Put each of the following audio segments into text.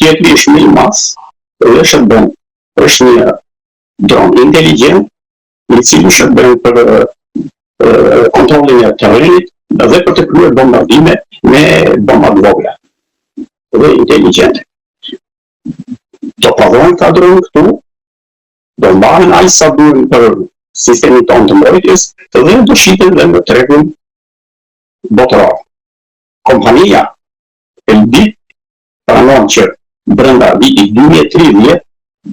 Tjetri është më i madh dhe shërben është një dron inteligjent i cili shërben për kontrollin e terrenit dhe për të kryer bombardime me bomba të vogla dhe inteligjente. Do prodhohen këta dronë këtu, do mbahen aq sa duhen për sistemin tonë të mbrojtjes dhe do shiten dhe në tregun botëror. Kompania Elbit pranon që brenda vitit 2030,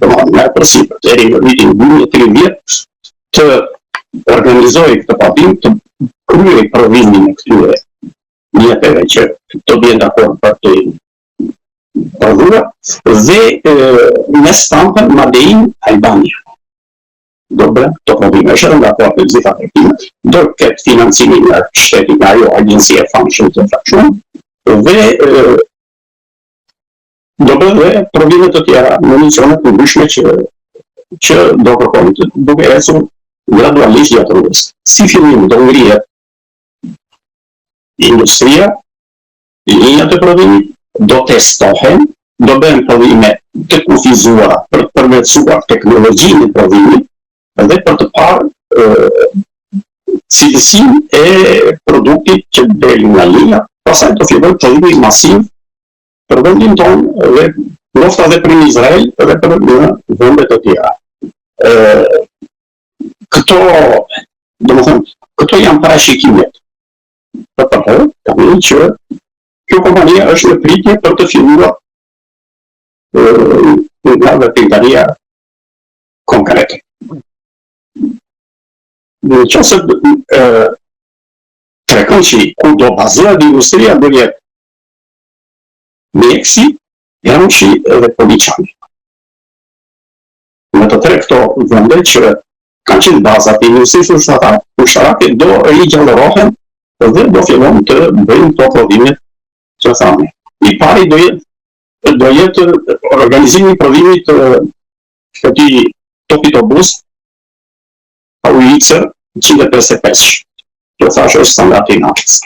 domethënë merr përsipër deri në vitin 2030 të organizojë këtë prodhim, të kryejë prodhimin e këtyre mjeteve që të bien dakord për të prodhuar dhe me stampën Made in Albania. Do bëhen këto prodhime, është rënë dakord me të gjitha drejtimet, do ketë financimin nga shteti, nga ajo agjencia e famshme të thashë, dhe do bëhen dhe prodhime të tjera, municione të ndryshme që që do kërkojnë, duke ecur gradualisht gjatë rrugës. Si fillim do ngrihet industria, linjat e prodhimit do testohen, do bëhen prodhime të kufizuara për të përvetësuar teknologjinë e prodhimit dhe për të parë cilësinë e produktit që del nga linja, pastaj do fillojë prodhimi masiv për vendin tonë dhe ndoshta edhe për në Izrael dhe për në vende të tjera. Ë këto, domethënë, këto janë parashikimet. Për të thënë, tani që kjo kompania është në pritje për të filluar nga veprimtaria konkrete. Në qoftë se trekëndëshi ku do bazohet industria do jetë Mjeksi, Gramshi dhe Poliçani. Në të tre këto vende që kanë qenë bazat e industrisë ushtarake do rigjallërohen dhe do fillojnë të bëjnë këto prodhimet që thamë. I pari do jetë do jetë organizimi i prodhimit të këtij topit obus Howitzer 155. Kjo thashë është standardi i NATO-s.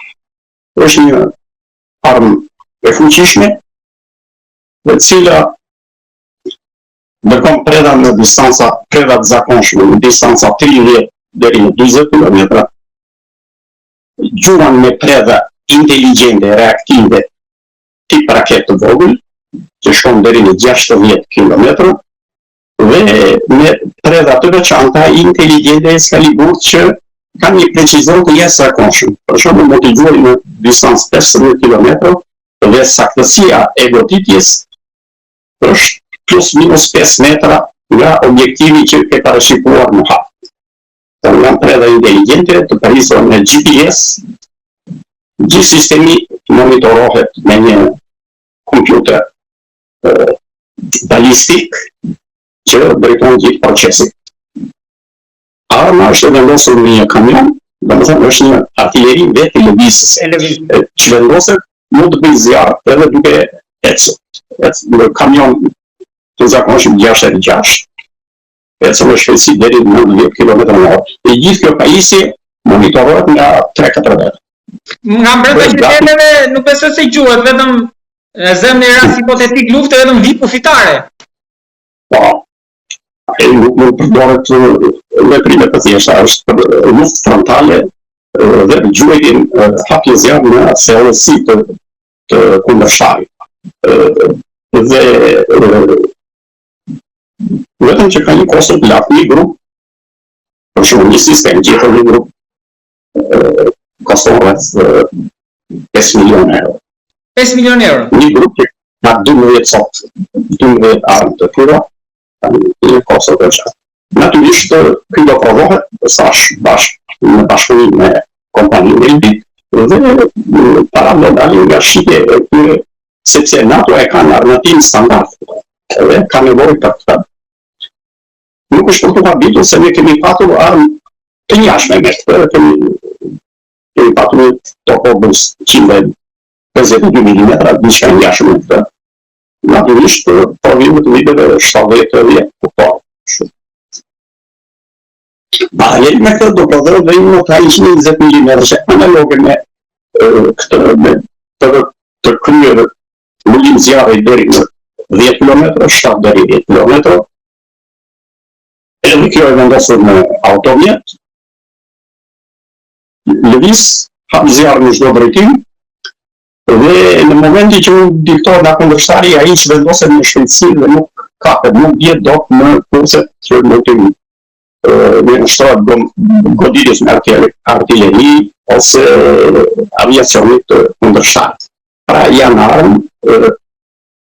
Është një armë e fuqishme, e cila dërgon predha në distanca, predha të zakonshme, në distanca 30 deri në 40 km, gjuan me predha inteligjente, reaktive, tip raketë të vogël, që shkon deri në 60 km, dhe me predha të veçanta inteligjente Excalibur që kanë një precizion të jashtëzakonshëm. Për shembull, mund të gjuajë në distancë 15 km dhe saktësia e goditjes është plus minus 5 metra nga objektivi që ke parashikuar në hap. Por janë predha inteligjente të pajisura me GPS, gjithë sistemi monitorohet me një kompjuter balistik që drejton gjithë procesin. Arma është e vendosur në një kamion, domethënë është një artileri vetëlëvizëse, që vendoset mund të bëjë zjarr edhe duke ecur. Ecë në kamion të zakonshëm 6x6, ecën me shpejtësi deri në 90 km në orë. E gjithë kjo pajisje monitorohet nga 3-4 vetë. Nga brenda qyteteve nuk besoj se gjuhet, vetëm e zëmë në rast hipotetik lufte vetëm vijë kufitare. Po, ai nuk mund të përdoret veprime të thjeshta, është për luftë frontale dhe gjuajtjen hapje zjarr në thellësi të të kundërshtarit. Dhe vetëm që ka një kosto të lartë një grup, për shembull një sistem gjithë një grup koston rreth 5 milion euro. 5 milion euro. Një grup që ka 12 sot, 12 armë të tilla, kanë një kosto të gjatë. Natyrisht, ky do prodhohet, thashë bashkë në bashkëpunim me kompaninë Elbit dhe para do dalin nga shitje e këtyre sepse NATO e ka në armatim standard dhe ka nevojë për këtë. Nuk është për t'u habitur se ne kemi patur armë të ngjashme me këtë, kemi kemi patur një top obus 152 mm, diçka e ngjashme me këtë. Natyrisht prodhime të viteve 70-80, kuptohet. Shumë. Paralel me këtë do prodhohet dhe një mortar 120 mm analoge me këtë me të, të kryer mbulim zjarri deri në 10 km, 7 deri 10 km. Edhe kjo e vendosur në automjet, lëviz, hap zjarr në çdo drejtim, dhe në momentin që mund diktohet nga kundërshtari, ai zhvendoset me shpejtësi dhe nuk kapet, nuk bie dot në kurset që mund të nënshtrohet goditjes me artileri ose aviacionit të kundërshtarit. Pra janë armë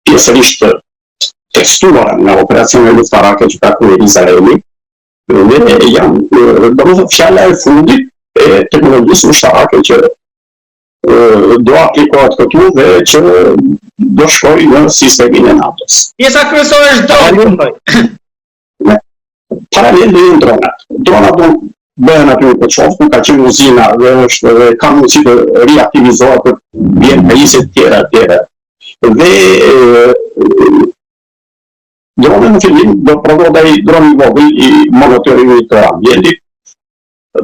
pjesërisht të testuara nga operacionet luftarake që ka kryer Izraeli dhe janë, domethënë fjala e fundit e teknologjisë ushtarake që do aplikohet këtu dhe që do shkojë në sistemin e NATO-s. Pjesa kryesore është droni. Paralel dhe janë dronat. Dronat do bëhen aty në Kërçovë, ku ka qenë uzina dhe është dhe ka mundësi të riaktivizohet për vjen pajisje të tjera të tjera. Dhe droni në fillim do prodhohet ai droni i vogël i monitorimit të ambientit,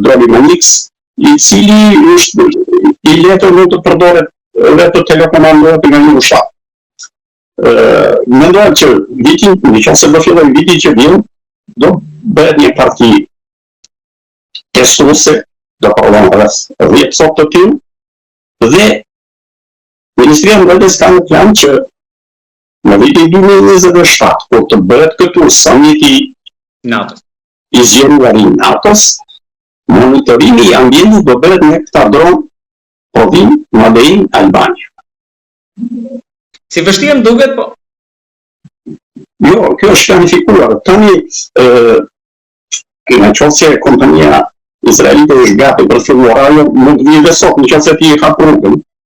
droni Manix, i cili është i lehtë mund të përdoret dhe të telekomandohet nga një ushtar. Mendohet që vitin, në qoftë se do fillojë vitin që vjen, do bëhet një parti testuese, do prodhon rreth 10 copë të tillë dhe Ministria e Mbrojtjes ka në plan që në vitin 2027, kur të bëhet këtu samiti NATO i zgjeruar i NATO-s, monitorimi i ambientit do bëhet me këta dron prodhim Made in Albania. Si vështirë më duket, po. Jo, kjo është planifikuar. Tani, ë në qoftë se kompania izraelite është gati për të filluar, ajo mund të vijë dhe sot, në qoftë se ti i hap rrugën.